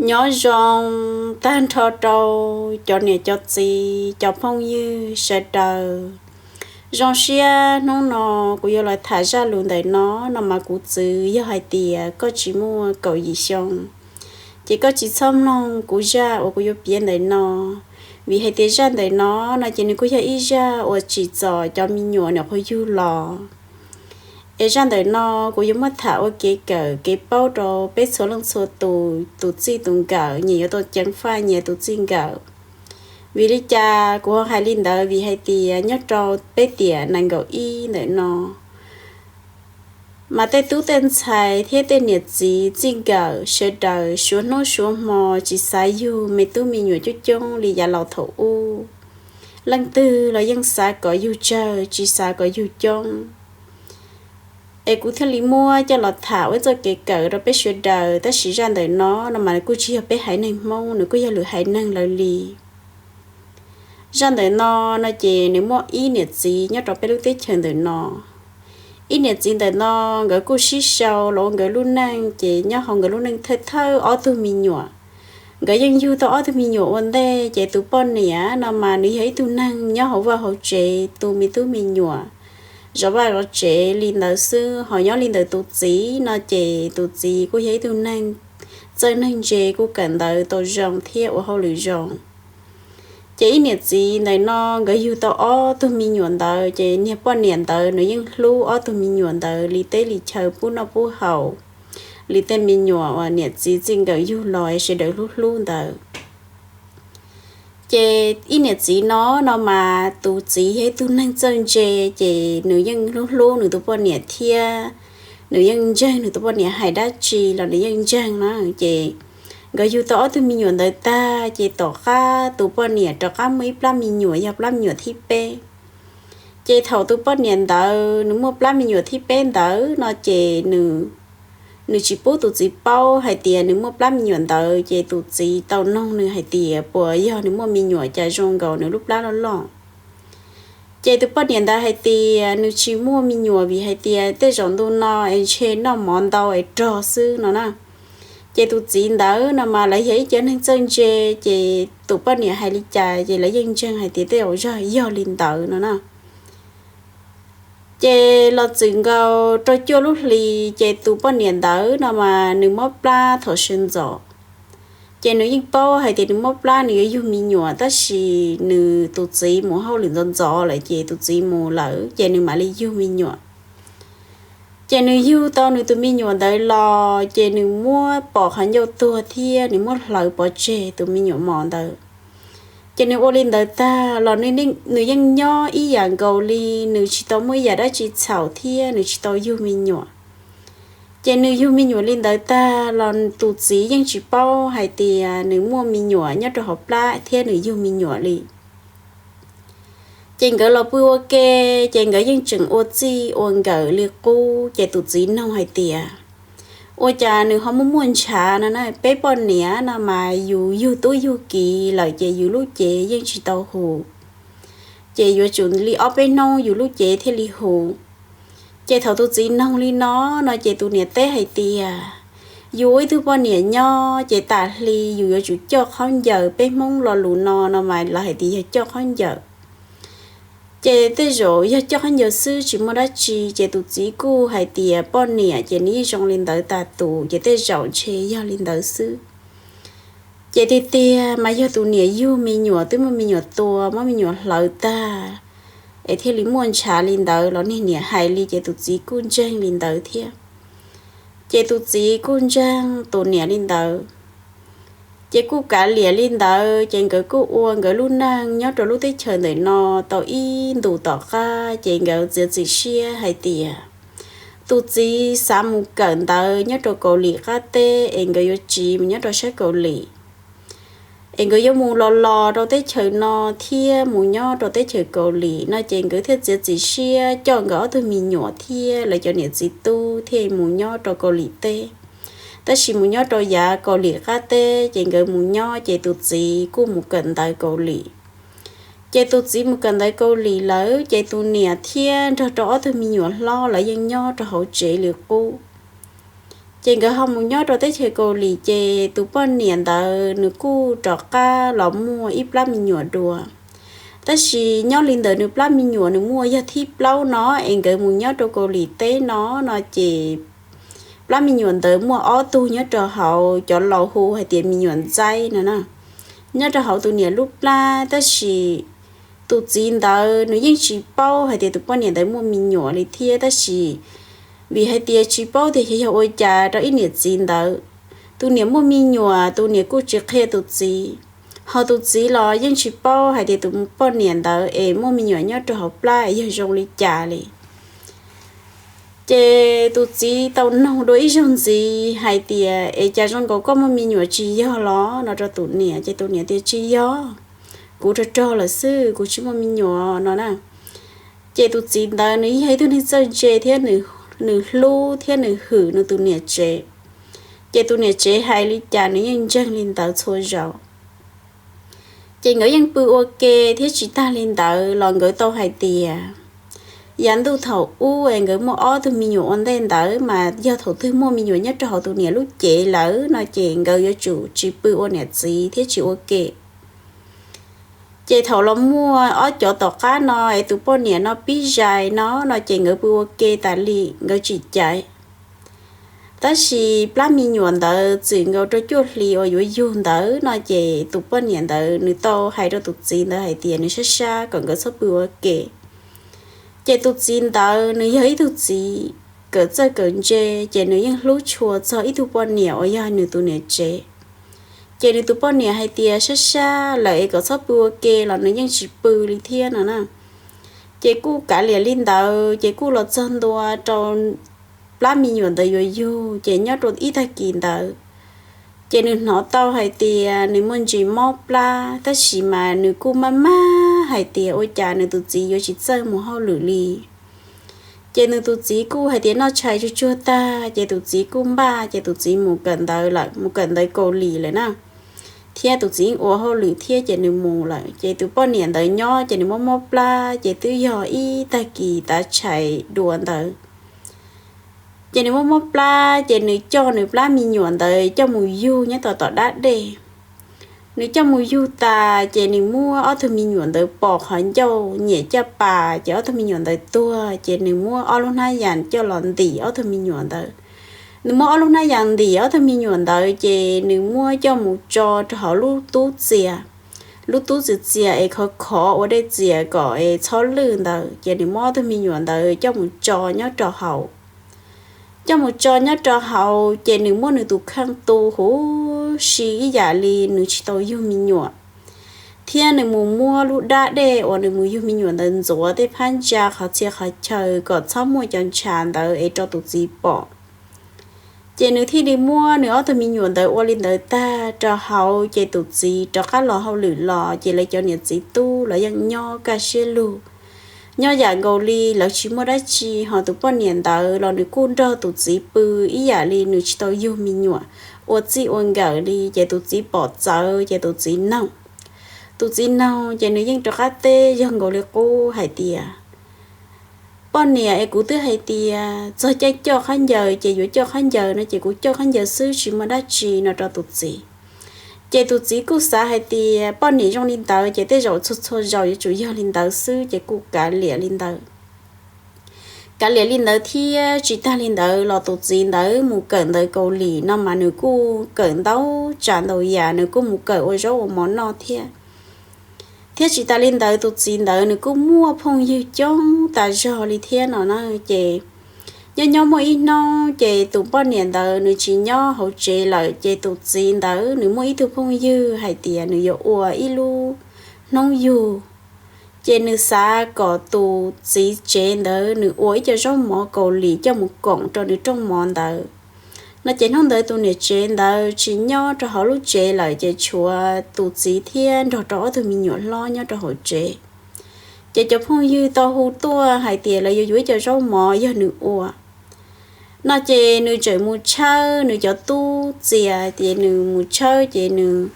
Nyob zoo tag nrho rau cov niam cov txiv cov phooj ywg sawv daws. Zoo siab hnub no kuv yuav los tham zaj lus ntawm no, no mas kuv txwv yog hais tias koj tsis muaj kaum yim xyoo, ces koj tsis txhob mloog kuv zaj uas kuv yuav piav ntawm no, vim hais tias zaj ntawm no no ces nws kuj yog ib zaj uas tsim txom cov me nyuam nyuam qhuav yug los. Es zaj ntawm no kuv yuav muab tham ua kev kawm kev paub rau peb txhua leej txhua tus, tus txij tus nkawm, nyias yuav tau ceev faj nyias tus txij nkawm. Vim li cas kuv ho hais li ntawd? Vim hais tias nyob rau peb tiam nees nkaum ib ntawm no mas tej tub tej ntxhais thiab tej niam txiv txij nkawm sawv daws suav hnub suav hmo tsis xav yug me tub me nyuam coob coob li yav laus thaum ub. Leej twg los yeej xav kom yug tsawg, tsis xav kom yug coob. Es kuv thiaj li muab coj los tham ua txoj kev kawm rau peb sawv daws, tab sis zaj ntawm no no mas kuj tsis yog peb haiv neeg Hmoob, nws kuj yog lwm haiv neeg lawv li. Zaj ntawm no no ces nws muaj ib niam txiv nyob rau peb lub teb chaws ntawm no. Ib niam txiv ntawm no nkawd kuj sib sau los ua nkawd lub neej, ces nyob hauv nkawd lub neej thawj thawj ob tug me nyuam. Nkawd yeej yug tau ob tug me nyuam ua ntej, ces tus poj niam no mas nws yog ib tug neeg nyob hauv vaj hauv tsev tu me tub me nyuam zov vaj zov tsev li ntawd xwb. Ho nyob li ntawm tus txiv no ces tus txiv kuj yog ib tug neeg txawj neeg ntse, kuj kawm ntawv tau zoo thiab ua hauj lwm zoo. Ces ib niam txiv ntawm no nkawd yug tau ob tug me nyuam ntawd, ces niag poj niam ntawd nws yeej hlub ob tug me nyuam ntawd li teb li chaw, pub noj pub haus li tej me nyuam uas niam txiv txij nkawm yug los sawv daws hlub hlub ntawd. Ces ib niam txiv no no mas tus txiv yog ib tug neeg txawj ntse, ces nws yeej hlub hlub nws tus poj niam thiab nws yeej ntseeg nws tus poj niam hais dab tsi los nws yeej ntseeg na. Ces nkawd yug tau ob tug me nyuam ntawd tag, ces tom qab tus poj niam rov qab muaj ib plab me nyuam, yog plab me nyuam thib peb. Ces thaum tus poj niam ntawd nws muaj plab me nyuam thib peb ntawd no ces nws, nws tsis pub tus txiv paub hais tias nws muaj plab me nyuam ntawd, ces tus txiv tau noog nws hais tias puas yog nws muaj me nyuam cas zoo nkaus nws lub plab loj loj. Ces tus poj niam ntawd hais tias nws tsis muaj me nyuam vim hais tias tej zaum ntu no es ntshe noj mov ntau es rog xwb no na. Ces tus txiv ntawd no mas lawv yog ib cov neeg txawj ntse, ces tus poj niam hais li cas ces lawv yeej ntseeg hais tias tej zaum yog, yog li ntawd no na. Ces los txwm nkaus rau cuaj lub hlis, ces tus poj niam ntawd no mas nws mob plab thaum sawv ntxov. Ces nws yeej paub hais tias nws mob plab nws yuav yug me nyuam, tab sis nws tus txiv mus hauj lwm ntxov ntxov lawm, ces tus txiv mus lawm, ces nws mam li yug me nyuam. Ces nws yug tau nws tus me nyuam ntawd los, ces nws muab pom qhov ncauj tuag thiab nws muab hlawv pov tseg tus me nyuam mos ntawd. Ces nws ua li ntawd tag los nws yeej nyob ib yam nkaus li, nws tsis tau muaj ib yam dab tsi txhaum thiab nws tsis tau yug me nyuam. Ces nws yug me nyuam li ntawd tag los tus txiv yeej tsis paub hais tias nws muaj me nyuam nyob rau hauv plab thiab nws yug me nyuam li. Ces nkawd los pw ua ke, ces nkawd yeej tseem ua txij ua nkawm li qub, ces tus txiv noog hais tias, ua cas nws ho muaj muaj ntshav no na, peb poj niam no mas yus yug tub yug kiv lawm ces yus lub cev yeej tsis tau hu, ces yuav tsum li ob peb hnub yus lub cev thiaj li hu. Ces thaum tus txiv noog li no no ces tus niam teb hais tias, yus ua ib tug poj niam nyob ces tas hli yus yuav tsum coj khaub ncaws, peb Hmoob lo lus no no mas lawv hais tias yog coj khaub ncaws. Ces tej zaum yog coj khaub ncaws xwb tsis muaj dab tsi, ces tus txiv kuj hais tias poj niam ces nws yeej zoo li ntawd tas tus, ces tej zaum ntshe yog li ntawd xwb. Ces tiag tiag mas yog tus niam yug me nyuam twb muaj me nyuam tua, muab me nyuam hlawv tag, es thiaj li muaj ntshav li ntawd los niag niam hais li ces tus txiv kuj ntseeg li ntawd thiab. Ces tus txiv kuj ntseeg tus niam li ntawd. Ces kuj kav liam li ntawd, ces nkawd kuj ua nkawd lub neej nyob rau lub teb chaws ntawm no tau ib ntus tom qab, ces nkawd txiav txim siab hais tias tus txiv xav mus kawm ntawv nyob rau Kaus Lim qab teb, es nkawd yuav tsiv mus nyob rau sab Kaus Lim, es nkawd yuav mus los los rau teb chaws no thiab mus nyob rau teb chaws Kaus Lim no, ces nkawd thiaj txiav txim siab coj nkawd ob tug me nyuam thiab lawv cov niam txiv tub thiaj mus nyob rau Kaus Lim teb. Tab sis mus nyob rau yav Kaus Lim qab teb, ces nkawd mus nyob, ces tus txiv kuj mus kawm ntawv Kaus Lim. Ces tus txiv mus kawm ntawv Kaus Lim lawm, ces tus niam thiab nrog rau ob tug me nyuam hlob lawv yeej nyob rau hauv tsev li qub. Ces nkawd ho mus nyob rau teb chaws Kaus Lim, ces tus poj niam ntawd nws kuj rov qab los muaj ib plab me nyuam dua. Tab sis nyob li ntawd nws plab me nyuam nws muaj yog thib plaub no, es nkawd mus nyob rau Kaus Lim teb no, no ces plab me nyuam ntawd muaj ob tug nyob rau hauv, cov laus hu hais tias me nyuam ntxaib no na, nyob rau hauv tus niam lub plab. Tab sis tus txiv ntawd nws yeej tsis paub hais tias tus poj niam ntawd muaj me nyuam li thiab, tab sis vim hais tias tsis paub tias yog ua cas rau ib niam txiv ntawd, tus niam muaj me nyuam tus niam kuj tsis qhia tus txiv, ho tus txiv los yeej tsis paub hais tias tus poj niam ntawd es muaj me nyuam nyob rau hauv plab yog zoo li cas li. Ces tus txiv tau noog dua ib zaug ntxiv hais tias, es cas zoo nkaus koj muaj me nyuam tsis yog los no rau tus niam, ces tus niam tias tsis yog, kuv rog rog lawm xwb, kuv tsis muaj me nyuam no na. Ces tus txiv ntawd nws yog ib tug neeg txawj ntse thiab nws hlub thiab nws hwm nws tus niam tsev. Ces tus niam tsev hais li cas nws yeej ntseeg li ntawd txhua zaus. Ces nkawd yeej pw ua ke thiab tsis tag li ntawd los nkawd tau hais tias, yav ntuj thaum ub es nkawd muaj ob tug me nyuam ua ntej ntawd mas yog thaum twg muaj me nyuam nyob rau hauv tus niam lub cev lawm no ces nkawd yuav tsum tsis pw ua niam txiv thiab tsis ua ke. Ces thaum los muaj ob cov tom qab no es tus poj niam no pib zais no, no ces nkawd pw ua ke tas li, nkawd tsis caiv. Tab sis plab me nyuam ntawd txwm nkaus rau cuaj hlis uas yuav yug ntawd no ces tus poj niam ntawd nws tau hais rau tus txiv ntawd hais tias nws sab sab kom nkawd txhob pw ua ke. Ces tus txiv ntawd nws yog ib tug txiv kawm txawj kawm ntse, ces nws yeej hlub tshua txog ib tug poj niam uas yog nws tus niam tsev. Ces nws tus poj niam hais tias sab sab lawm es kom txhob pw ua ke los nws yeej tsis pw li thiab no na. Ces kuj kav liam li ntawd, ces kuj los txog ntua rau plab me nyuam ntawd yuav yug, ces nyob rau ib tag kis ntawd, ces nws hnov tau hais tias nws muaj ntsis mob plab, tab sis mas nws kuj maj maj hais tias ua cas nws tus txiv yuav tsis txawj mus hauj lwm li. Ces nws tus txiv kuj hais tias noj tshais tsuag tsuag tag, ces tus txiv kuj npaj, ces tus txiv mus kawm ntawv lawm, mus kawm ntawv Kaus Lim lawm na, thiab tus txiv ua hauj lwm thiab ces nws mus lawm. Ces tus poj niam ntawd nyob ces nws mob mob plab, ces twb yog ib tag kis tav tshais dua ntawd. Ces nws mob mob plab, ces nws coj nws plab me nyuam ntawd coj mus yug nyob tom tom dab dej. Nws coj mus yug tas, ces nws muab ob tug me nyuam ntawd pos qhov ncauj nyiam caj pas, ces ob tug me nyuam ntawd tuag, ces nws muab ob lub hnab yas coj los ntim ob tug me nyuam ntawd. Nws muab ob lub hnab yas ntim ob tug me nyuam ntawd, ces nws muab coj mus tso rau hauv lub tub txias, lub tub txias txias es khov khov ua dej txias kom es txhob lwj ntawd, ces nws muab ob tug me nyuam ntawd coj mus tso nyob rau hauv. Coj mus tso nyob rau hauv, ces nws muab nws tus kheej tu huv si ib yam li nws tsis tau yug me nyuam, thiab nws mus muab lub dab dej uas nws mus yug me nyuam ntawd ntxuav tej phab ntsa qhov txhia qhov chaw kom txhob muaj cov ntshav ntawd es rau tus txiv pom. Ces nws thiaj li muab nws ob tug me nyuam ntawd ua li ntawd tag rau hauv, ces tus txiv rov qab los hauj lwm los, ces lawv cov niam txiv tub los yeej nyob kaj siab lug, nyob yam nkaus li lawv tsis muaj dab tsi, ho tus poj niam ntawd los nws kuj nrog tus txiv pw ib yam li nws tsis tau yug me nyuam, ua txij ua nkawm li. Ces tus txiv pom txawv, ces tus txiv noog. Tus txiv noog ces nws yeej rov qab teb yog nkaus li qub hais tias, poj niam es, kuv twb hais tias txog caij coj khaub ncaws ces yuav coj khaub ncaws no, ces kuv coj khaub ncaws xwb tsis muaj dab tsi no rau tus txiv. Ces tus txiv kuj xav hais tias poj niam zoo li ntawd ces tej zaum txhua txhua zaus yuav tsum yog li ntawd xwb, ces kuj kav liam li ntawd. Kav liam li ntawd thiab tsis tag li ntawd los tus txiv ntawd mus kawm ntawv Kaus Lim no mas nws kuj kawm ntau tsav ntau yam, nws kuj mus kawm ua zaub ua mov noj thiab. Thiab tsis tas li ntawd tus txiv ntawd nws kuj muaj phooj ywg coob tas zog li thiab no na. Ces nyob nyob muaj ib hnub ces tus poj niam ntawd nws tsis nyob hauv tsev lawm, ces tus txiv ntawd nws muaj ib tug phooj ywg hais tias nws yuav ua ib lub hnub yug. Ces nws xav kom tus txiv tsev ntawd nws ua ib co zaub mov Kaus Lim coj mus koom rau nws rooj mov ntawd no. Ces hnub ntawd tus niam tsev ntawd tsis nyob rau hauv lub tsev lawm, ces tshuav tus txiv thiab nrog rau ob tug me nyuam hlob nyob rau hauv tsev. Ces cov phooj ywg tau hu tuaj hais tias lawv yuav yuav ib co zaub mov yog nws ua no, ces nws tseem mus tshawb nws cov tub txias, ces nws mus tshawb ces nws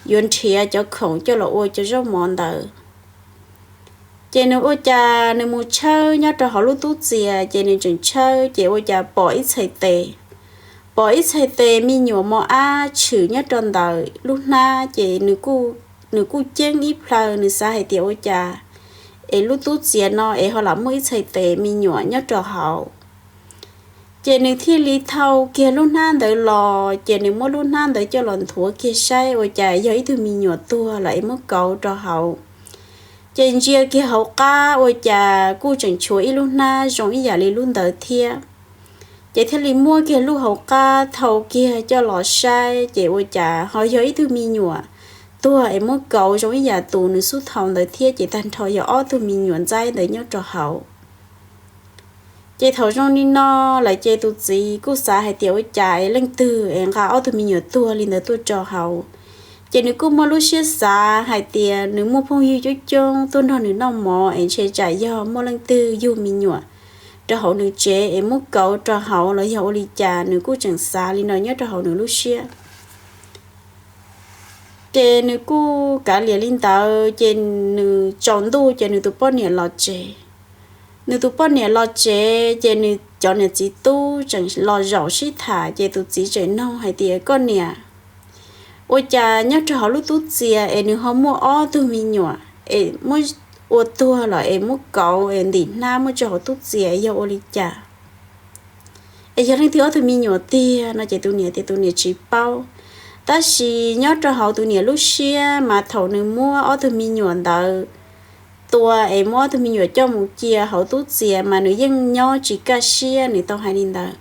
yuav nrhiav cov khoom coj los ua cov zaub mov ntawd. Ces nws ua cas nws mus tshawb nyob rau hauv lub tub txias, ces nws tseem tshawb ces ua cas pom ib txhais tes, pom ib txhais tes me nyuam mos ab tshwm nyob rau ntawm lub hnab ces nws kuj ceeb ib plhaw, nws xav hais tias ua cas es lub tub txiav no es ho lam muaj ib txhais tes me nyuam nyob rau hauv. Ces nws thiaj li thau kiag lub hnab ntawd los, ces nws muab lub hnab ntawd coj los nthuav kiag saib ua cas yog ib tug me nyuam tuag los es muab kauv rau hauv. Ces ntsia kiag hauv qab ua cas kuj tseem tshuav ib lub hnab zoo ib yam li lub ntawd thiab. Ces thiaj li muab kiag lub hauv qab thau kiag coj los saib, ces ua cas ho yog ib tug me nyuam tuag es muab kauv zoo ib yam tus nws xub thau ntawd thiab, ces tag nrho yog ob tug me nyuam ntxaib ntawd nyob rau hauv. Ces thaum zoo li no lawm ces tus txiv kuj xav hais tias ua cas es leej twg es nqa ob tug me nyuam tuag li ntawd tuaj rau hauv. Ces nws kuj muaj lub siab xav hais tias nws muaj phooj ywg coob coob tuaj nrog nws noj mov es ntshe tsam yog muaj leej twg yug me nyuam rau hauv nws tsev es muab kauv rau hauv los yog ua li cas, nws kuj tseem xav li no nyob rau hauv nws lub siab. Ces nws kuj kav liam li ntawd, ces nws tsaus ntuj ces nws tus poj niam los tsev. Nws tus poj niam los tsev ces nws cov niam txiv tub tseem los zaum sib tham, ces tus txiv tseem nug hais tias, koj niam, ua cas nyob rau hauv lub tub txiav es nws ho muaj ob tug me nyuam es muab ua tuag los es muab kauv es ntim hnab muab tso hauv tub txiav yog ua li cas? Es yog leej twg ob tug me nyuam tiag no ces tus niam tias tus niam tsis paub. Tab sis nyob rau hauv tus niam lub siab mas thaum nws muab ob tug me nyuam ntawd tua es muab ob tug me nyuam coj mus cia hauv tub txiav mas nws yeej nyob tsis kaj siab, nws tau hais li ntawd.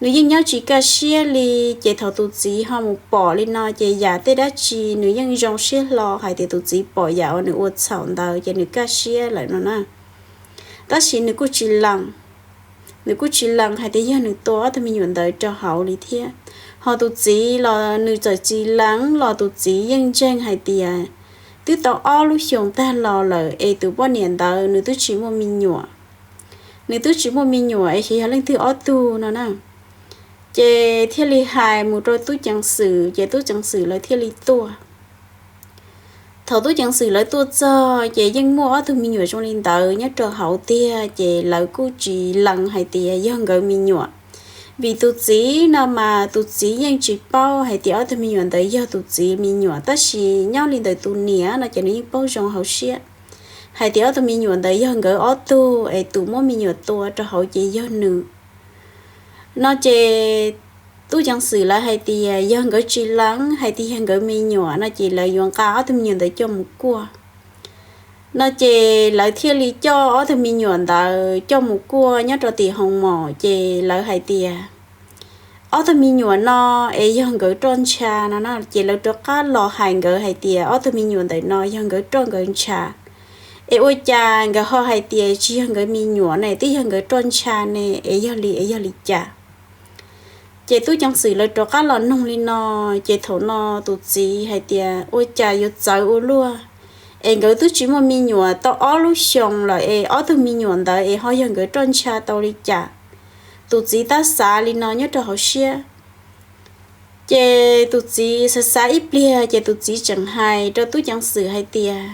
Nws yeej nyob tsis kaj siab li, ces thaum tus txiv ho mus pom li no ces yam tej dab tsi nws yeej zoo siab hlo hais tias tus txiv pom yam uas nws ua txhaum ntawd ces nws kaj siab lawm no na. Tab sis nws kuj tsis lees, nws kuj tsis lees hais tias yog nws tua ob tug me nyuam ntawd rau hauv li thiab. Ho tus txiv los nws txawm tsis lees los tus txiv yeej ntseeg hais tias twb tau ob lub xyoos tag los lawm es tus poj niam ntawd nws twb tsis muaj me nyuam. Nws twb tsis muaj me nyuam es xyov yog leej twg ob tug no na. Ces thiaj li hais mus rau tub ceev xwm, ces tub ceev xwm lawv thiaj li tuaj. Thaum tub ceev xwm lawv tuaj txog ces yeej muaj ob tug me nyuam zoo li ntawd nyob rau hauv tiag, ces lawv kuj tsis lees hais tias yog nkawd me nyuam. Vim tus txiv no mas tus txiv yeej tsis paub hais tias ob tug me nyuam ntawd yog tus txiv me nyuam, tab sis nyob li ntawm tus niam no ces nws yeej paub zoo hauv siab hais tias ob tug me nyuam ntawd yog nkawd ob tug es tus muab me nyuam tua rau hauv ces yog nws. No ces tub ceev xwm lawv hais tias yog nkawd tsis lees hais tias yog nkawd me nyuam no ces lawv yuav nqa ob tug me nyuam ntawd coj mus kuaj. No ces lawv thiaj li coj ob tug me nyuam ntawd coj mus kuaj nyob rau tim hoo mom, ces lawv hais tias ob tug me nyuam no es yog nkawd roj ntsha no na, ces lawv rov qab los hais nkawd hais tias ob tug me nyuam ntawm no yog nkawd roj nkawd ntsha. Es ua cas nkawd ho hais tias tsis yog nkawd me nyuam ne, twb yog nkawd roj ntsha ne, es yog li es yog li cas? Ces tub ceev xwm lawv rov qab los nug li no, ces thaum no tus txiv hais tias ua cas yuav txawv ua luaj, es nkawd twb tsis muaj me nyuam tau ob lub xyoos lawm es ob tug me nyuam ntawd es ho yog nkawd roj ntsha tau li cas? Tus txiv tab xav li no nyob rau hauv siab. Ces tus txiv xav xav ib pliag ces tus txiv tseem hais rau tub ceev xwm hais tias,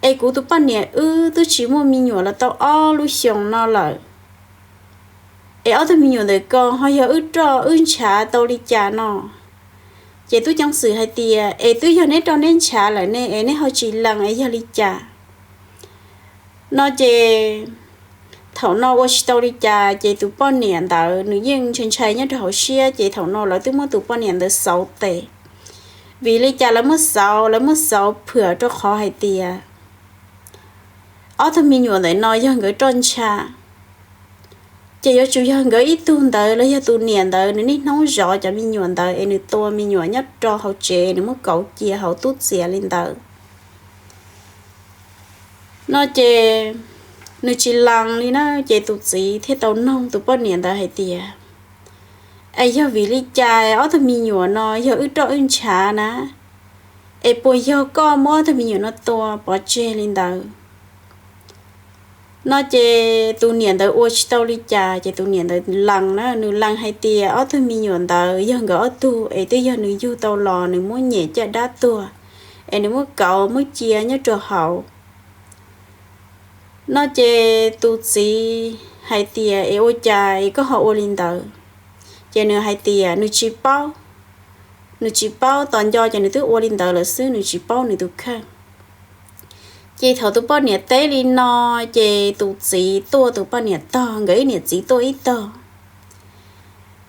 es kuv tus poj niam wb twb tsis muaj me nyuam los tau ob lub xyoos no lawm, es ob tug me nyuam ntawm ko ho yog wb roj wb ntshav tau li cas no? Ces tub ceev xwm hais tias es twb yog neb roj neb ntshav lawm ne es neb ho tsis lees es yog li cas? No ces thaum no ua tsis tau li cas ces tus poj niam ntawd nws yeej ntshai ntshai nyob rau hauv siab, ces thaum no lawv twb muab tus poj niam ntawd xauv tes. Vim li cas lawv muab xauv? Lawv muab xauv phwam rau qhov hais tias ob tug me nyuam ntawm no yog nkawd roj ntsha, ces yuav tsum yog nkawd ib tug ntawd los yog tus niam ntawd nws niaj hnub zov cov me nyuam ntawd es nws tua me nyuam nyob rau hauv tsev, nws muab kauv cia hauv tub txiav li ntawd. No ces nws tsis lees li na, ces tus txiv thiaj tau nug tus poj niam ntawd hais tias, es yog vim li cas ob tug me nyuam no yog wb roj wb ntshav na, es puas yog koj muab ob tug me nyuam no tua pov tseg li ntawd? No ces tus niam ntawd ua tsis tau li cas ces tus niam ntawd lees na, nws lees hais tias ob tug me nyuam ntawd yog nkawd ob tug es twb yog nws yug tau los nws muab nyem caj dab tuag, es nws muab kauv muab cia nyob rau hauv. No ces tus txiv hais tias es ua cas es koj ho ua li ntawd? Ces nws hais tias nws tsis paub, nws tsis paub, tos nco ces nws twb ua li ntawd lawm xwb, nws tsis paub nws tus kheej. Ces thaum tus poj niam teb li no, ces tus txiv tuaj tus poj niam tog, nkawd ib niam txiv tuaj ib tog.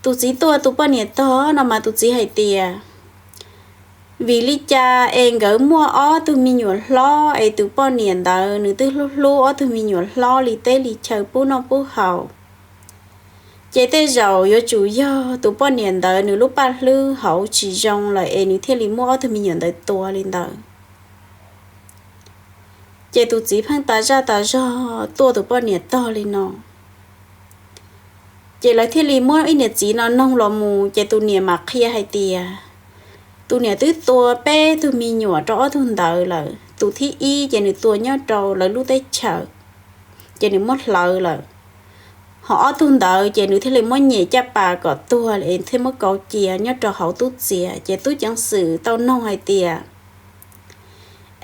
Tus txiv tuaj tus poj niam tog no mas tus txiv hais tias, vim li cas es nkawd muaj ob tug me nyuam hlob es tus poj niam ntawd nws twb hlub hlub ob tug me nyuam hlob li teb li chaw pub noj pub haus. Ces tej zaum yuav tsum yog tus poj niam ntawd nws lub paj hlwb hauv tsis zoo lawm es nws thiaj li muab ob tug me nyuam ntawd tua li ntawd. Ces tus txiv pheej tas zaj tas zog tuaj tus poj niam tog li no. Ces lawv thiaj li muab ib niam txiv no noog los mus, ces tus niam mam qhia hais tias, tus niam twb tua peb tug me nyuam rau ob tug ntawd lawm, tus thib ib ces nws tua nyob rau lawv lub teb chaws, ces nws muab hlawv lawm. Ho ob tug ntawd ces nws thiaj li muab nyem caj pas kom tuag es thiaj muab kauv cia nyob rau hauv tub txiav. Ces tub ceev xwm tau noog hais tias,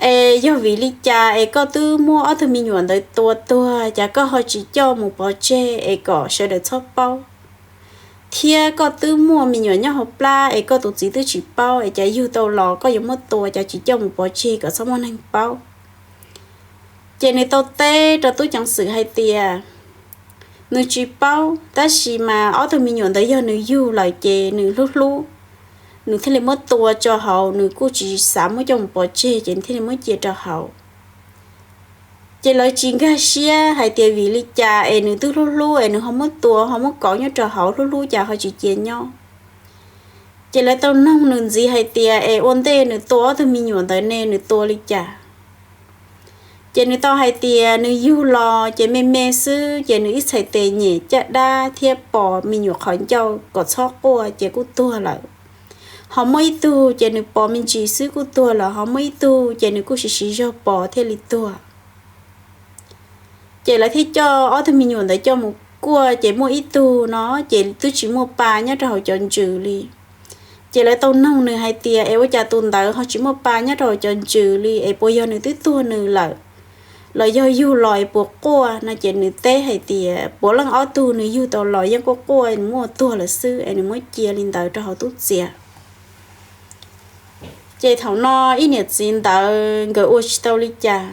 es yog vim li cas es koj twb muab ob tug me nyuam ntawd tua tuag, cas koj ho tsis coj mus pov tseg es kom sawv daws txhob paub? Thiab koj twb muaj me nyuam nyob hauv plab es koj tus txiv twb tsis paub, es cas yug tau los koj yuav muab tua, cas tsis coj mus pov tseg kom txhob muaj neeg paub? Ces nws tau teb rau tub ceev xwm hais tias, nws tsis paub, tab sis mas ob tug me nyuam ntawd yog nws yug lawm ces nws hlub hlub, nws thiaj li muab tua tso hauv, nws kuj tsis xav muab coj mus pov tseg ces nws thiaj li muab cia rau hauv. Ces lawv tsis nkag siab hais tias vim li cas es nws twb hlub hlub es nws ho muab tua ho muab kauv nyob rau hauv, hlub hlub cas ho tsis cia nyob. Ces lawv tau noog nws ntxiv hais tias, es ua ntej nws tua ob tug me nyuam ntawd ne nws tua li cas? Ces nws tau hais tias nws yug los ces me me xwb, ces nws ib txhais tes nyem caj dab thiab pos me nyuam qhov ncauj kom txhob quaj ces kuj tuag lawm. Ho muaj ib tug ces nws pos me ntsis xwb kuj tuag lawm, ho muaj ib tug ces nws kuj siv siv zog pos thiaj li tuag. Ces lawv thiaj coj ob tug me nyuam ntawd coj mus kuaj, ces muaj ib tug no ces twb tsis muaj pa nyob rau hauv cov ntsws li. Ces lawv tau noog nws hais tias, es ua cas tus ntawd ho tsis muaj pa nyob rau hauv cov ntsws li, es puas yog nws twb tuag nws lawm, los yog yug los es puas quaj no? Ces nws teb hais tias puav leej ob tug nws yug tau los yeej quaj quaj, nws muaj tuag lawm xwb es nws muab cia li ntawd rau hauv tub txiav. Ces thaum no ib niam txiv ntawd nkawd ua tsis tau li cas.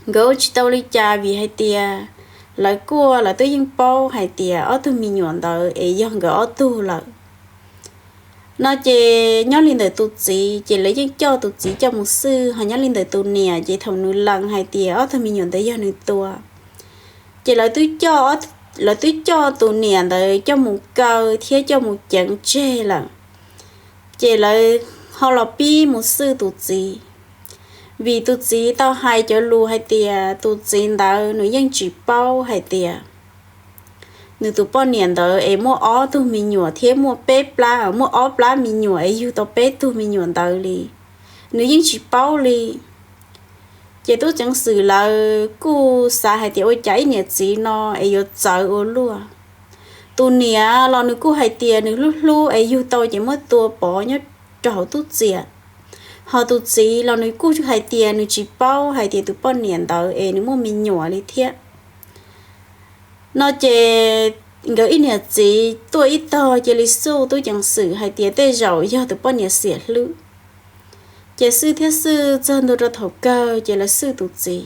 Nkawd ua tsis tau li cas vim hais tias lawv kuaj lawv twb yeej paub hais tias ob tug me nyuam ntawd es yog nkawd ob tug lawm. No ces nyob li ntawm tus txiv ces lawv yeej coj tus txiv coj mus xwj, ho nyob li ntawm tus niam ces thaum nws lees hais tias ob tug me nyuam ntawd yog nws tua, ces lawv twb coj tus niam ntawd coj mus kaw thiab coj mus ceev tseg lawm. Ces lawv ho los pib mus xwj tus txiv, vim tus txiv tau hais cov lus hais tias tus txiv ntawd nws yeej tsis paub hais tias nws tus poj niam ntawd es muaj ob tug me nyuam thiab muaj peb plab, muaj ob plab me nyuam es yug tau peb tug me nyuam ntawd li, nws yeej tsis paub li. Ces tub ceev xwm lawv kuj xav hais tias ua cas ib niam txiv no es yuav txawv ua luaj. Tus niam los nws kuj hais tias nws hlub hlub es yug tau ces muab tua pov nyob rau hauv tub txiav. Ho tus txiv los nws kuj hais tias nws tsis paub hais tias tus poj niam ntawd es nws muaj me nyuam li thiab. No ces nkawd ib niam txiv tuaj ib tog cia li xyuj tub ceev xwm hais tias tej zaum yog tus poj niam xiam hlwb. Ces xyuj thiab xyuj txog ntua rau thaum kawg ces lawv xyuj tus txiv.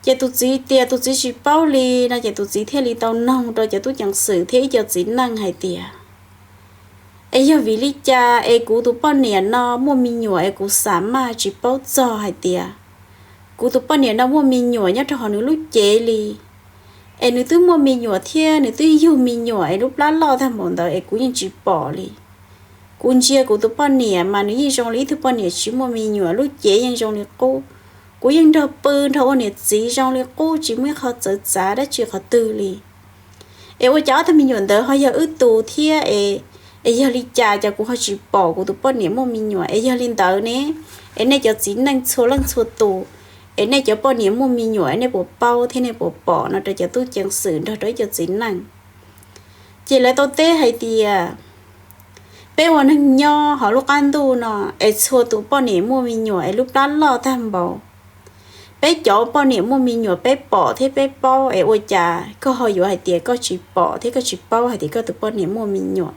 Ces tus txiv tias tus txiv tsis paub li no ces tus txiv thiaj li tau noog rau cov tub ceev xwm thiab ib co txiv neej hais tias, es yog vim li cas es kuv tus poj niam no muaj me nyuam es kuv xam maj tsis paub txog hais tias kuv tus poj niam no muaj me nyuam nyob rau hauv nws lub cev li, es nws twb muaj me nyuam thiab nws twb yug me nyuam es lub plab loj tag npaum ntawd es kuv yeej tsis pom li. Kuv ntsia kuv tus poj niam mas nws yeej zoo li ib tug poj niam tsis muaj me nyuam, lub cev yeej zoo li qub. Kuv yeej nrog pw nrog ua niam txiv zoo li qub, tsis muaj ib qho txawv txav dab tsi qhov twg li. Es ua cas ob tug me nyuam ntawd ho yog wb tug thiab es, es yog li cas cas kuv ho tsis pom kuv tus poj niam muaj me nyuam? Es yog li ntawd ne, es nej cov txiv neej txhua leej txhua tus, es nej cov poj niam muaj me nyuam es nej puas paub thiab nej puas pom no rau cov tub ceev xwm nrog rau ib co txiv neej. Ces lawv tau teb hais tias, peb ua neeg nyob hauv lub qab ntuj no es txhua tus poj niam muaj me nyuam es lub plab loj tag npaum, Peb cov poj niam muaj me nyuam peb pom thiab peb paub, es ua cas koj ho yuav hais tias koj tsis pom thiab koj tsis paub hais tias koj tus poj niam muaj me nyuam?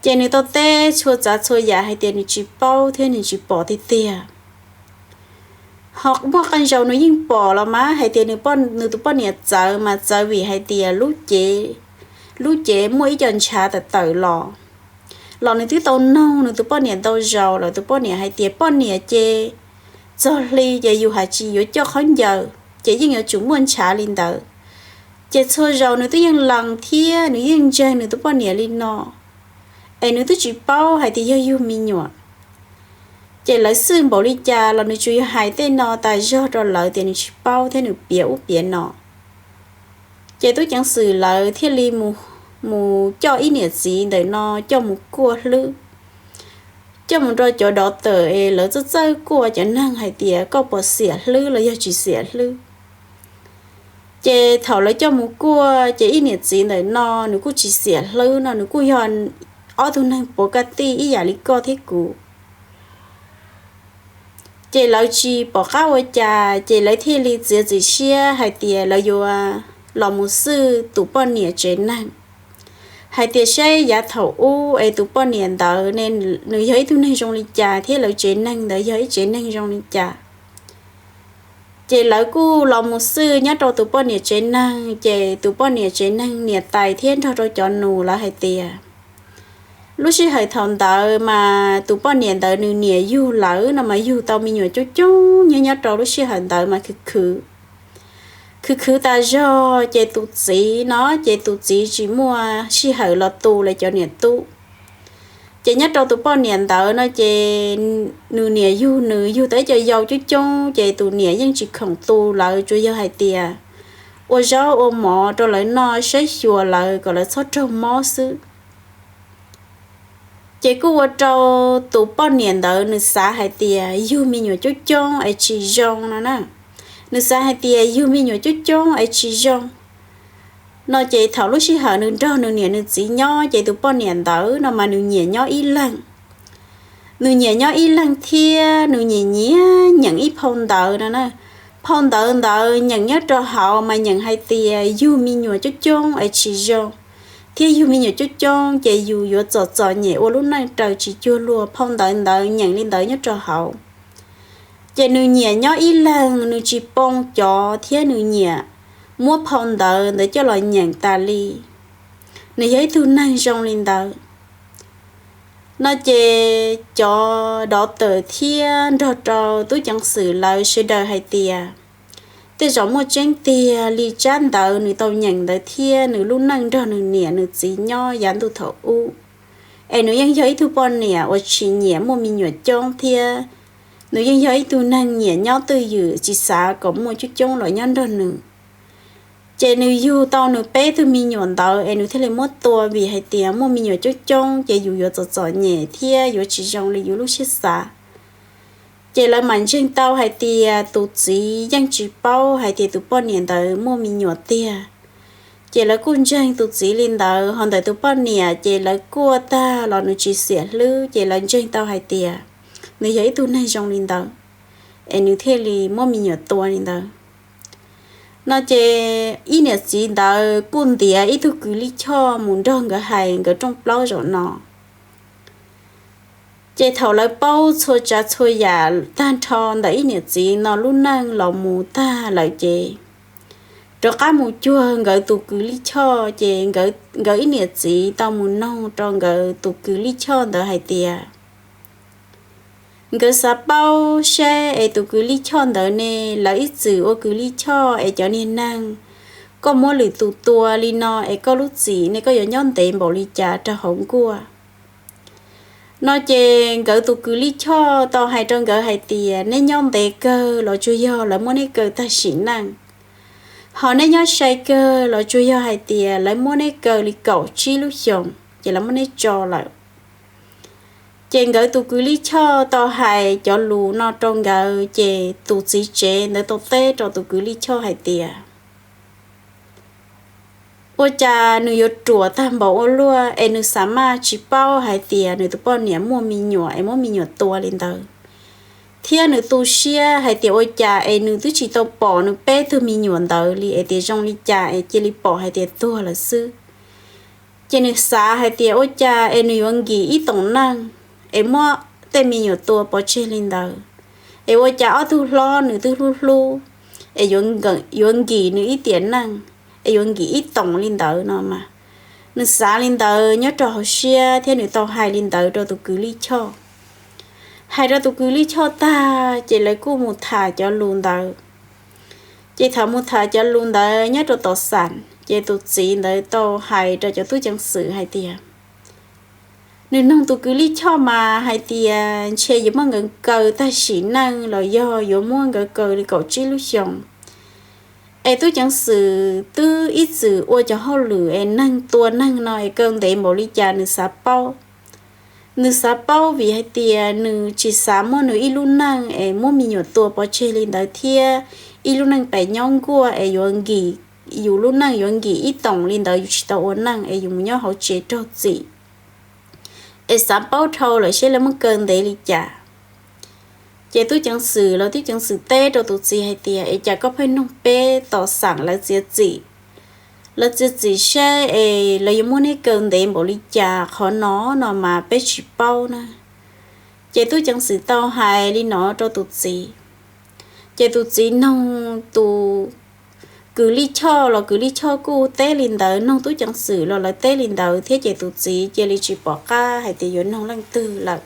Ces nws tau teb txhua tsav txhua yam hais tias nws tsis paub thiab nws tsis pom tiag tiag. Ho muaj qee zaus nws yeej pom los mas hais tias nws tus poj niam txawv mas txawv vim hais tias lub cev muaj ib co ntshav tawm tawm los, los nws twb tau noog nws tus poj niam ntau zaus lawm, tus poj niam hais tias poj niam ces txog hli ces yus hais tsis yuav coj khaub ncaws ces yeej yuav tsum muaj ntshav li ntawd. Ces txhua zaus nws twb yeej lees thiab nws yeej ntseeg nws tus poj niam li no, es nws twb tsis paub hais tias yog yug me nyuam. Ces lawv xwj npaum li cas los nws tsuas yog hais tej no tas zog rau lawv tias nws tsis paub thiab nws piav ub piav no. Ces tub ceev xwm lawv thiaj li mus coj ib niam txiv ntawm no coj mus kuaj hlwb, coj mus rau cov doctor es lawv txawj txawj kuaj cov neeg hais tias koj puas xiam hlwb los yog tsis xiam hlwb. Ces thaum lawv coj mus kuaj ces ib niam txiv ntawm no nws kuj tsis xiam hlwb no, nws kuj yog ob tug neeg puav kaj tij ib yam li koj thiab kuv. Ces lawv tsis pom qab ua cas ces lawv thiaj li txiav txim siab hais tias lawv yuav los mus xwj tus poj niam tsev neeg, hais tias saib yav thaum ub es tus poj niam ntawd ne nws yog ib tug neeg zoo li cas thiab lawv tsev neeg ntawd yog ib tsev neeg zoo li cas. Ces lawv kuj los mus xwj nyob rau tus poj niam tsev neeg, ces tus poj niam tsev neeg niam tais thiab nrog rau cov nus lawv hais tias lub sij hawm thaum ntawd mas tus poj niam ntawd nws niam yug lawm no mas yug tau me nyuam coob coob nyob nyob rau lub sij hawm ntawd mas khwv khwv, khwv khwv tas zog ces tus txiv no ces tus txiv tsis muaj sij hawm los tu lawv cov niam tub. Ces nyob rau tus poj niam ntawd no ces nws niam yug nws yug tau ib co yau coob coob ces tus niam yeej tsis khoom tu lawv, tsuas yog hais tias ua zaub ua mov rau lawv noj, saib xyuas lawv kom lawv txhob raug mob xwb. Ces kuj ua rau tus poj niam ntawd nws xav hais tias yug me nyuam coob coob es tsis zoo no na. Nws xav hais tias yug me nyuam coob coob es tsis zoo no ces thaum lub sij hawm nws nrog nws niam nws txiv nyob ces tus poj niam ntawd no mas nws nyiam nyob ib leeg. Nws nyiam nyob ib leeg thiab nws nyiam nyiam nyeem ib phau ntawv no na. Phau ntawv ntawd nyeem nyob rau hauv mas nyeem hais tias yug me nyuam coob coob es tsis zoo, thiab yug me nyuam coob coob ces yus yuav txom txom nyem ua lub neej raws tsis cuag luag. Phau ntawv ntawd nyeem li ntawd nyob rau hauv. Ces nws nyiam nyob ib leeg, nws tsis poob cov thiab nws nyiam muab phau ntawv ntawd coj los nyeem tas li. Nws yog ib tug neeg zoo li ntawd no ces cov doctor thiab nrog rau tub ceev xwm lawv sawv daws hais tias tej zaum muaj tseeb tiag li tsab ntawv nws tau nyeem ntawd thiab nws lub neej nrog nws niam nws txiv nyob yav ntuj thaum ub, es nws yeej yog ib tug poj niam uas tsis nyiam muaj me nyuam coob thiab nws yeej yog ib tug neeg nyiam nyob twj ywm tsis xav kom muaj coob coob los nyob nrog nws. Ces nws yug tau nws peb tug me nyuam ntawd es nws thiaj li muab tua vim hais tias muaj me nyuam coob coob ces yus yuav txom txom nyem thiab yuav tsis zoo li yus lub siab xav. Ces lawv mam ntseeg tau hais tias tus txiv yeej tsis paub hais tias tus poj niam ntawd muaj me nyuam tiag. Ces lawv kuj ntseeg tus txiv li ntawd, ho ntawm tus poj niam ces lawv kuaj tag los nws tsis xiam hlwb ces lawv ntseeg tau hais tias nws yog ib tug neeg zoo li ntawd, es nws thiaj li muab me nyuam tua li ntawd no ces ib niam txiv ntawd kuj ntiav ib tug kws lij choj mus nrog nkawd hais nkawd rooj plaub zaum no. Ces thaum lawv paub txhua tsav txhua yam tag nrho ntawm ib niam txiv no lub neej los mus tag lawm ces rov qab mus cuag nkawd tus kws lij choj, ces nkawd ib niam txiv tau mus noog rau nkawd tus kws lij choj ntawd hais tias nkawd xav paub saib es tus kws lij choj ntawd ne, lawv ib txwm ua kws lij choj es cov niag neeg koj muab lwm tus tua li no es koj lub txim ne koj yuav nyob ntev npaum li cas rau hauv nkuaj no. Ces nkawd tus kws lij choj tau hais rau nkawd hais tias neb nyob ntev kawg los tsuas yog lawv muab neb kaw tag sim neej, ho neb nyob sai kawg los tsuas yog hais tias lawv muab neb kaw li kaum tsib lub xyoos ces lawv muab neb tso lawm. Ces nkawd tus kws lij choj tau hais cov lus no rau nkawd ces tus txiv tsev ntawd tau teb rau tus kws lij choj hais tias ua cas nws yuav ruam tag npaum ua luaj es nws xav maj tsis paub hais tias nws tus poj niam muaj me nyuam es muab me nyuam tua li ntawd. thiab nws tu siab hais tias ua cas es nws twb tsis tau pom nws peb tug me nyuam ntawd li es tias zoo li cas es cia li pom hais tias tuag lawm xwb. Ces nws xav hais tias ua cas es nws yuav nkim ib toom neej es muab tej me nyuam tua pov tseg li ntawd, es ua cas ob tug hlob nws twb hlub hlub es yuav nkim nws ib tiam neej es yuav nkim ib toom li ntawd no mas. Nws xav li ntawd nyob rau hauv siab thiab nws tau hais li ntawd rau tus kwv Lij Choj. Hais rau tus kwv Lij Choj tag ces lawv kuj mus tham cov lus ntawd. Ces thaum mus tham cov lus ntawd nyob rau tom xam ces tus txiv ntawd tau hais rau cov tub ceev xwm hais tias, nws noog tus kwv Lij Choj mas hais tias ntshe yuav muab nkawd kaw tag sim neej los yog yuav muab nkawd kaw li kaum tsib lub xyoos. Es tub ceev xwm twb ib txwm ua cov hauj lwm es neeg tua neeg no es kaw ntev npaum li cas nws xav paub. Nws xav paub vim hais tias nws tsis xav muab nws ib lub neej es muab me nyuam tua pov tseg li ntawd thiab ib lub neej pem nyob nkuaj es yuav nkim, yus lub neej yuav nkim ib toom li ntawd yus tsis tau ua neej es yus mus nyob hauv tsev raug txim. Es xav paub dhau lawm seb lawv muab kaw ntev li cas. Ces tub ceev xwm los tub ceev xwm teb rau tus txiv hais tias es cas koj pheej noog peb tom xam lawv txiav txim, lawv txiav txim seb es lawv yuav muab neb kaw ntev npaum li cas qhov no no mas peb tsis paub na. Ces tub ceev xwm tau hais li no rau tus txiv. Ces tus txiv noog tus kwv Lij Choj los kwv Lij Choj kuj teb li ntawd, noog tub ceev xwm los lawv teb li ntawd thiab ces tus txiv cia li tsis pom qab hais tias yuav noog leej twg lawm.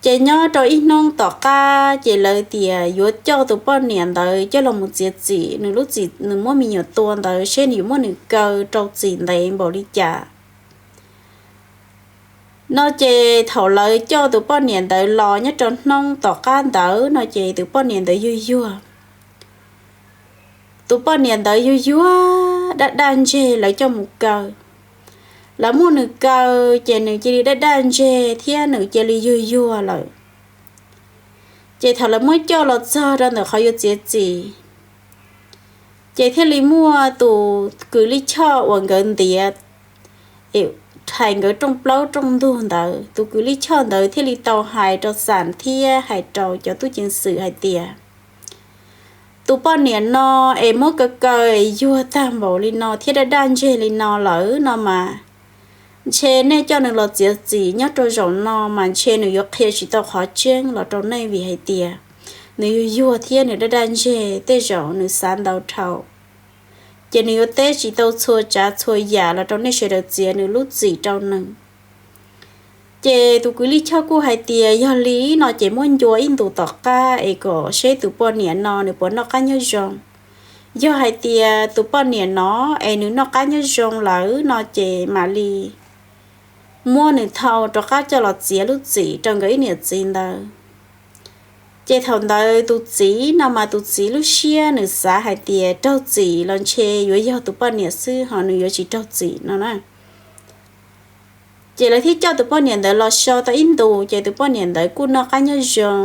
Ces nyob rau ib hnub tom qab ces lawv tias yuav coj tus poj niam ntawd coj los mus txiav txim, nws lub txim nws muab me nyuam tua ntawd seb nws yuav muab nws kaw rau txim ntev npaum li cas. No ces thaum lawv coj tus poj niam ntawd los nyob rau hnub tom qab ntawd no ces tus poj niam ntawd yuag yuag. Tus poj niam ntawd yuag yuag daj daj ntseg lawv coj mus kaw. Lawv muab nws kaw ces nws cia li daj daj ntseg thiab nws cia li yuag yuag lawm. Ces thaum lawv muab coj los txog rau ntawm qhov yuav txiav txim, ces thiaj li muaj tus kwv Lij Choj uas nkawd ntiav, hais nkawd rooj plaub rooj ntug ntawd, tus kwv Lij Choj ntawd thiaj li tau hais rau xam thiab hais rau cov tub ceev xwm hais tias, tus poj niam no es muab kaw kaw es yuag tag npaum li no thiab daj daj ntseg li no lawm no mas, ntshe nej coj nws los txiav txim nyob rau zaum no mas ntshe nws yuav qhia tsis tau qhov tseeb los rau nej vim hais tias nws yuag yuag thiab nws daj daj ntseg, tej zaum nws xav ntau dhau, ces nws yuav teb tsis tau txhua tsav txhua yam los rau nej sawv daws txiav nws lub txim rau nws. Ces tus kwv Lij Choj kuj hais tias yog li no ces muab ncua ib ntus tom qab es kom seb tus poj niam no nws puas noj qab nyob zoo. Yog hais tias tus poj niam no es nws noj qab nyob zoo lawm no ces mam li muab nws thau rov qab coj los txiav lub txim rau nkawd ib niam txiv ntawd. Ces thaum ntawd tus txiv no mas tus txiv lub siab nws xav hais tias raug txim los ntshe yuav yog tus poj niam xwb ho nws yuav tsis raug txim no na. Ces lawv thiaj coj tus poj niam ntawd los so tau ib ntus ces tus poj niam ntawd kuj noj qab nyob zoo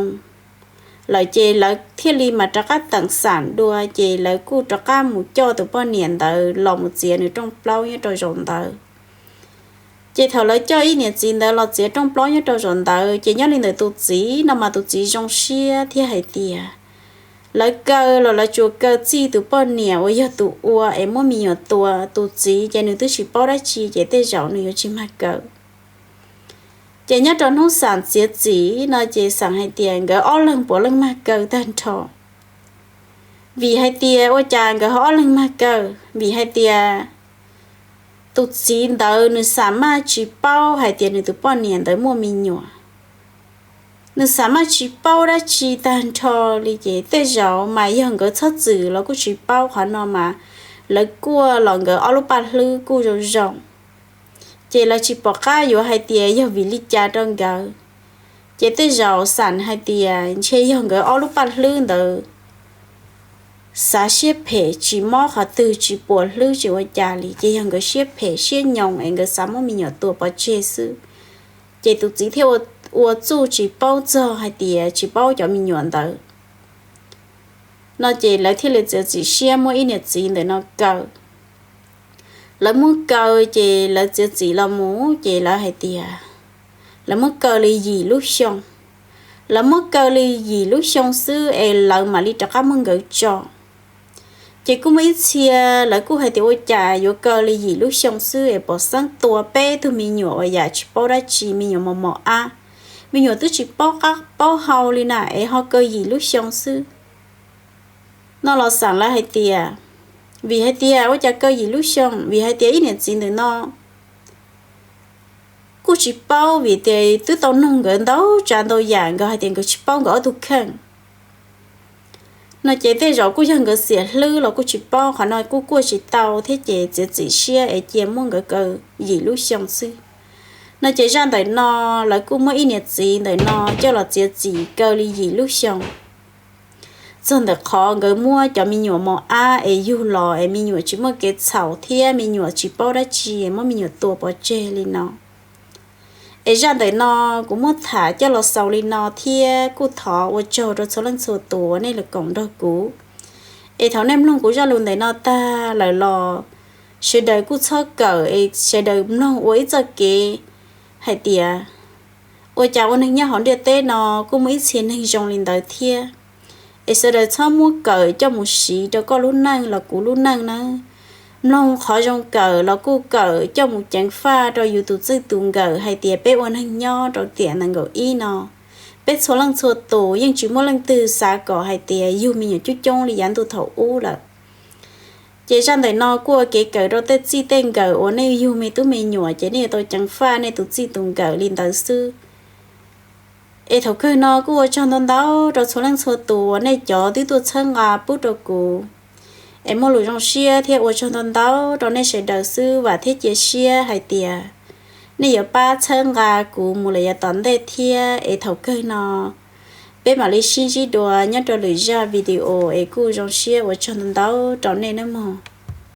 lawm ces lawv thiaj li mam rov qab teem xam dua ces lawv kuj rov qab mus coj tus poj niam ntawd los mus txiav nws rooj plaub nyob rau zaum ntawd. Ces thaum lawv coj ib niam txiv ntawd los txiav rooj plaub nyob rau zaum ntawd ces nyob li ntawd tus txiv no mas tus txiv zoo siab thiab hais tias lawv kaw los lawv tsuas kaw txij tus poj niam uas yog tus ua es muab me nyuam tua, tus txiv ces nws twb tsis paub dab tsi ces tej zaum nws yuav tsis mag kaw. Ces nyob rau hnub xam txiav txim no ces xam hais tias nkawd ob leeg puav leej mag kaw tag nrho. Vim hais tias ua cas nkawd ho ob leeg mag kaw? Vim hais tias tus txiv ntawd nws xam maj tsis paub hais tias nws tus poj niam ntawd muaj me nyuam. Nws xam maj tsis paub dab tsi tag nrho li ces tej zaum mas yog nkawd txhob txwm los kuj tsis paub qhov no mas lawv kuaj los nkawd ob lub paj hlwb kuj zoo zoo. Ces lawv tsis pom qab yuav hais tias yog vim li cas rau nkawd. Ces tej zaum xam hais tias ntshe yog nkawd ob lub paj hlwb ntawd xav siab phem tsis mob qhov twg tsis puas hlwb tsis ua cas li ces yog nkawd siab phem siab nyoos es nkawd xav muab me nyuam tua pov tseg xwb. Ces tus txiv thiaj ua txuj tsis paub txog hais tias tsis paub cov me nyuam ntawd. No ces lawv thiaj li txiav txim siab muab ib niam txiv ntawm no kaw. Lawv muab kaw ces lawv txiav txim los mus ces lawv hais tias lawv muab kaw li yim lub xyoo. Lawv muab kaw li yim lub xyoo xwb es lawv mam li rov qab muab nkawd tso. Ces kuj muaj ib txhia lawv kuj hais tias ua cas yuav kaw li yim lub xyoo xwb es pom xeeb tua peb tug me nyuam uas yam tsis paub dab tsi, me nyuam mos mos ab, me nyuam twb tsis paub qab paub hau li na es ho kaw yim lub xyoo xwb no los xaam lawv hais tias, vim hais tias ua cas kaw yim lub xyoo, vim hais tias ib niam txiv ntawm no kuj tsis paub, vim tias twb tau noog nkawd ntau tsav ntau yam, nkawd hais tias nkawd tsis paub nkawd ob tug kheej no ces tej zaum kuj yog nkawd xiam hlwb los kuj tsis paub, qhov no kuj kuaj tsis tau thiab ces txiav txim siab es cia muab nkawd kaw yim lub xyoo xwb no ces zaj ntawm no lawv kuj muab ib niam txiv ntawm no coj los txiav txim kaw li yim lub xyoo. Txog ntawm qhov nkawd muab cov me nyuam mos ab es yug los es me nyuam tsis muaj kev txhaum thiab me nyuam tsis paub dab tsi es muab me nyuam tua pov tseg li no. Es zaj ntawm no kuv muab tham coj los xaus li no thiab kuj thov ua tsaug rau txhua leej txhua tus uas nej los koom nrog kuv. Es thaum nej mloog kuv zaj lus ntawm no tag lawm los sawv daws kuj txhob kawm es sawv daws mloog ua ib txoj kev hais tias ua cas ua neeg nyob hauv ntiaj teb no kuj muaj ib txhia neeg zoo li ntawd thiab. Es sawv daws txhob muab kawm coj mus siv rau koj lub neej los kuv lub neej nawb. Mloog qhov zoo kawm los kuj kawm coj mus ceev faj rau yus tus txij tus nkawm hais tias peb ua neeg nyob rau tiam nees nkaum ib no, peb txhua leej txhua tus yeej tsis muaj leej twg xav kom hais tias yug me nyuam coob coob li yav ntuj thaum ub lawm. Ces zaj ntawm no kuj ua kev kawm rau tej txij tej nkawm uas nej yug me tub me nyuam ces nej yuav tau ceev faj nej tus txij tus nkawm li ntawd xwb. Es thaum kawg no kuj ua tsaug ntau ntau rau txhua leej txhua tus uas nej cov twb tuaj txhawb nqa pub rau kuv. Es muaj lus zoo siab thiab ua tsaug ntau ntau rau nej sawv daws xwb, vam thiab cia siab hais tias nej yuav pab txhawb nqa kuv mus lawm yav tom ntej thiab. Es thaum kawg no peb mam li sib ntsib dua nyob rau lwm zaj video es kuj zoo siab ua tsaug ntau ntau rau nej nawb mog.